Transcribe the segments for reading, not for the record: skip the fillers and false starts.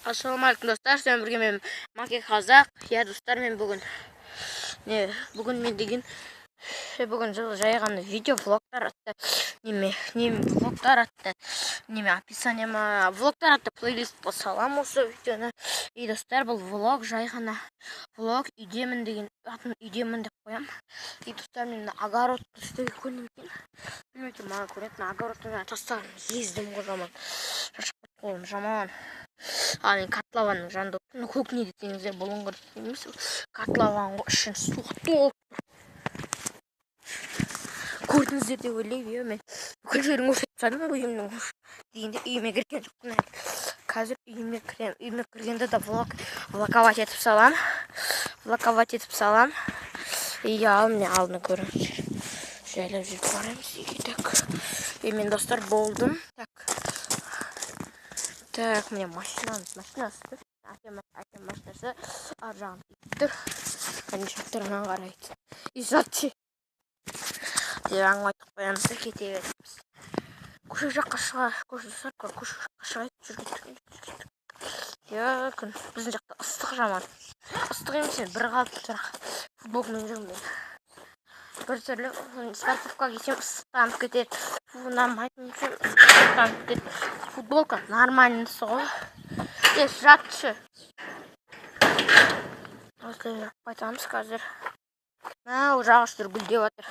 Ассалаумағалейкум, достар! Сіздермен бірге мен, Маке Қазақ. Иә, достар, мен бүгін не, бүгін мен деген бүгін жай ғана видео, влогтар атты неме не, влогтар атты неме, описание ма, влогтар атты плейлистқа саламын осы видеоны. И, достар, бұл влог жай ғана влог, үйдемін деген атын, үйдемін деп қоямын. И, достар, мен мына огородты сіздерге көрінеді екен, білмей, маған көрінеді. Мына огородтың тастарын ездім ғой, жаман шаршап кеттім, қолым жаман. Ал мен котлованның жанында отырмын. Көк не десеңіздер, бұлыңғыр емес, котлован ғой, ішін су толып тұр. Көрдіңіздер деп ойлаймын. Иә, мен бүкіл жерін көрсетіп тастадым ғой үйімнің дегенде. Үйіме кірген жоқпын әлі, қазір үйіме кіремін. Үйіме кіргенде де влог, влоговать етіп саламын, влоговать етіп саламын. И ал міне, алдына көріңіздер, жайлап жүріп барамыз үйге. Так, и мен, достар, болдым. Так, так, міне, машинамыз, машинасы, әкем машинасы ар жағында тұр, ана жақтарынан қарайды. И зат деп әңгіме айтып қоямыз да, кете береміз көше жаққа. Шыға көше, достар, көше жаққа шығайық. Жүр, кеттік. Иә, күн біздің жақта ыстық, жаман ыстық емес енді, бір қалыпты тұрақ. Футболкамен жүрмін мен, біртүрлі. Спортивка кисем, ыстықтанып кетеді, ұнамайтын, ыстықтанып кетеді. Футболка нормальныйсы ғой. Е, жатшы, осылай жүріп қайтамыз қазір. Мә, уже ағаштар гүлдеп жатыр.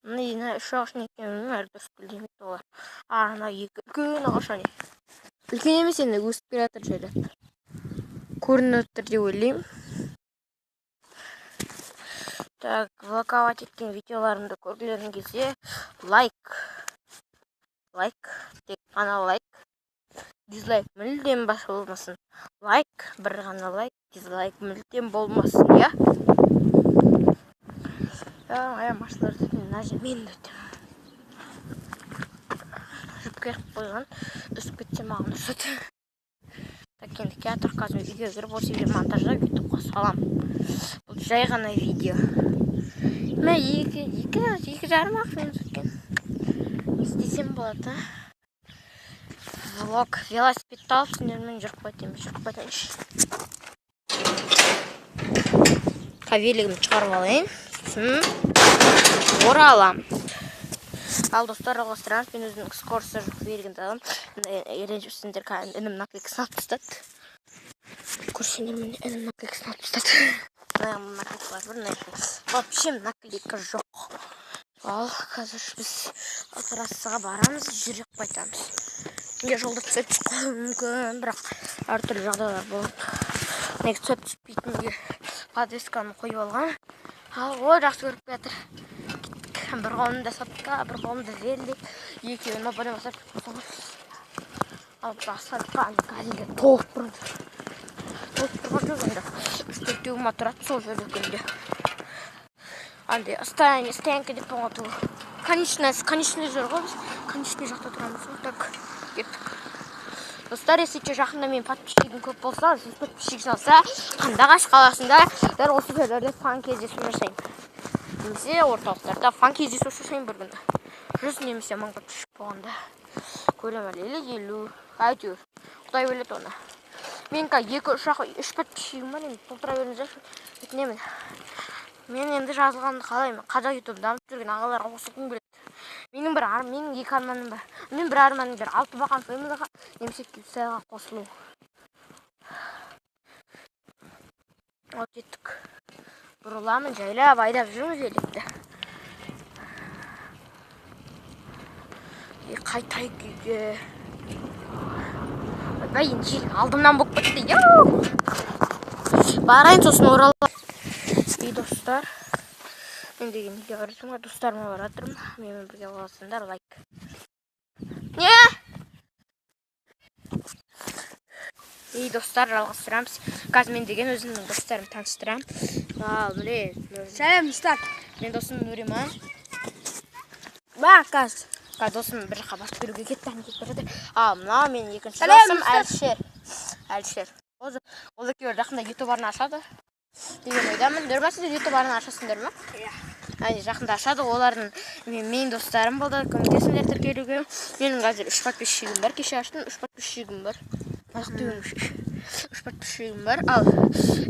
Мына үш ағаш не екенін білмеймін, әлі дұрыс гүлдемейді олар. Ана екі үлкен ағаш, әне, үлкен емес енді, өсіп келе жатыр жайлап, көрініп тұр деп ойлаймын. Так, влоговать еткен видеоларымды көргілерің келсе, лайк, лайк, тек қана лайк, дизлайк мүлдем болмасын. Лайк, бір ғана лайк, дизлайк мүлдем болмасын. Иә, ая, машиналар өтеді, мына жер мен де өтемін. Жіпке қойған, үзіп кетсе, маған ұрсады. Так, енді келатыр. Қазір үйге кіріп, осы үйге монтаждап, Ютубқа саламын. Бұл жай ғана видео. Мә, екі, екі, 2,5 ақ минут өткен. Не істесем болады, а? Влог, велосипедті алып, сендермен жүріп қайтайын, жүріп қайтайыншы. Велигімді шығарып алайын, сосын ораламын. Ал, достар, жалғастырамыз. Мен өзімнің скорості жоқ велигімді аламын. Ренжіпсіңдер, інім наклейкасын алып тастады. Көрсеңдер, міне, інім наклейкасын алып тастады. Мына наклейкалар бар, мына вообще наклейка жоқ. Ал қазір біз трассаға барамыз, жүріп қайтамыз. Неге жолда түсіп түсіп қалуы мүмкін, бірақ әртүрлі жағдайлар болады. Негізі түсіп түспейтінге подвесканы қойып алған. Ал о, жақсы көріп келатыр. Бір қолымда сотка, бір қолымда велик, екеуін оп басып. Ал асфальтқа газельдер толып тұр, толып тұрған жоқ енді, үш төртеу ма тұрады сол жерде күнде. Андай стоянка деп қойған, конечный, конечный жер ғой, біз конечный жақта тұрамыз ғой. Так, кеттік, достар. Если че, жақында менің подписчигім көп болса, 100 подписчик салса, Қандыағаш қаласында дәл осы жерлерде фан кездесу жасаймын немесе орталықтарда фан кездесу жасаймын бір күні, 100 немесе 1000 подписчик болғанда. Көремін әлі, или 50, әйтеуір құдай біледі оны. Мен қазір екі, үш ақ, үш подписчигім бар енді, толтыра беріңіздерші, өтінемін. Мен енді жазылғанды қалаймын. Қазақ Ютуб дамытып жүрген ағаларға қосылғым келеді. Менің екі арманым бар. Мен бір арманым бар: Алтыбақан фэмилиға немесе Кюпсайға қосылу. Ал кеттік, бұрыламын, жайлап айдап жүрміз великті. И қайтайық үйге. Ойбай, енді жел алдымнан болып кетті. Яу! Барайын, сосын ораламын. И, достар, мен деген үйге бара жатырмын ғой, достарыма бара жатырмын. Менімен бірге боласыңдар, лайк. Не? И, достар, жалғастырамыз. Қазір мен деген өзімнің достарымды таныстырамын. Ал, міне. Сәлем, достар. Мен досым Нұриман. Ба, қазір. Қазір досым бір жаққа барып келуге кетті, әне кетіп бара жатыр. Ал мынау менің екінші Сәлем, досым достар. Әлішер. Әлішер. Ол екеуі жақында Ютуб арна ашады деген ойдамын. Нұрман, сендер Ютуб арна ашасыңдар ма? Иә. Әне, жақында ашады. Олардың менің достарым болды, көмектесіңдер тіркелуге. Менің қазір үш подписчигім бар. Кеше аштым, үш подписчигім бар. Ақтөбенің үш подписчигім бар. Ал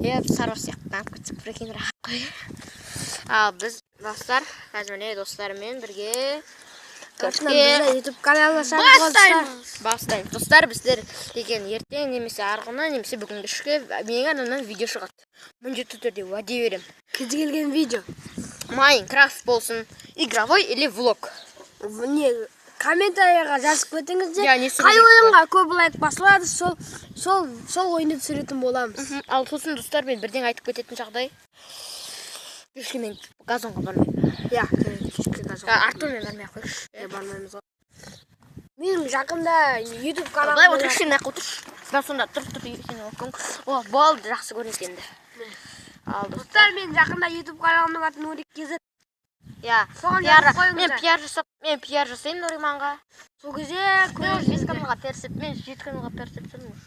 иә, сарбаз сияқтанып кетсек, прикинь, рахат қой. Ал біз, достар, қазір, міне, достарыммен бірге Артынан төртке біз YouTube каналын ашамыз ғой, достар. Бастаймыз, достар. Біздер деген ертең немесе арғы күні, немесе бүгін кешке менің арнамнан видео шығады, міндетті түрде, уәде беремін. Кез келген видео. Майнкрафт болсын, игровой или влог. Не, комментарийға жазып кетіңіздер. Иә, не түсіру Қай керек? ойынға көп лайк басылады, сол ойынды түсіретін боламыз. Ал сосын, достар, мен бірдеңе айтып кететін жағдай: кешке мен газонға бармаймын. Иә, кешке газон. Артурмен бармай ақ қояйықшы. Иә, бармаймыз ғой. Менің жақында YouTube Былай каналымда отыршы, мына жаққа отыршы да, сонда тұр, тұр, сен оқың. О, болды, жақсы көрінеді енді. Ал, достар. Достар, мен жақында YouTube каналымның аты Нурик KZ. Иә. Соған Пиар. жазып қойыңыздар. Мен пиар жасаймын Нұриманға. Сол кезде Мен уже бес көресіздер. каналға перісіп, мен жеті каналға перісіп тұрмын уже.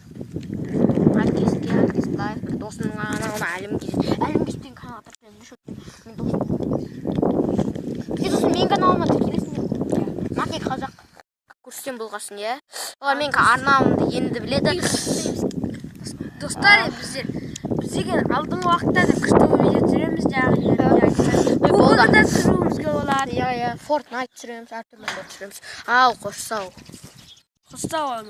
Альтиске, Альтис лайф, бір досымның анауына, Әлім Кез, Әлім Кез деген каналға тіркеліңдерші, өйткені мен досым. Сен сосын менің каналыма тіркелесіңдер ғой. Маки қазақ көрсеткен болғасын, иә. Олар менің арнамды енді біледі. Достар, біз деген алдыңғы уақытта да күшті видео түсіреміз, яғни Болды. Google-да түсіруімізге болады. Иә, Fortnite түсіреміз, әртүрлі ойындар түсіреміз. Ал, қош сау. Қош сау.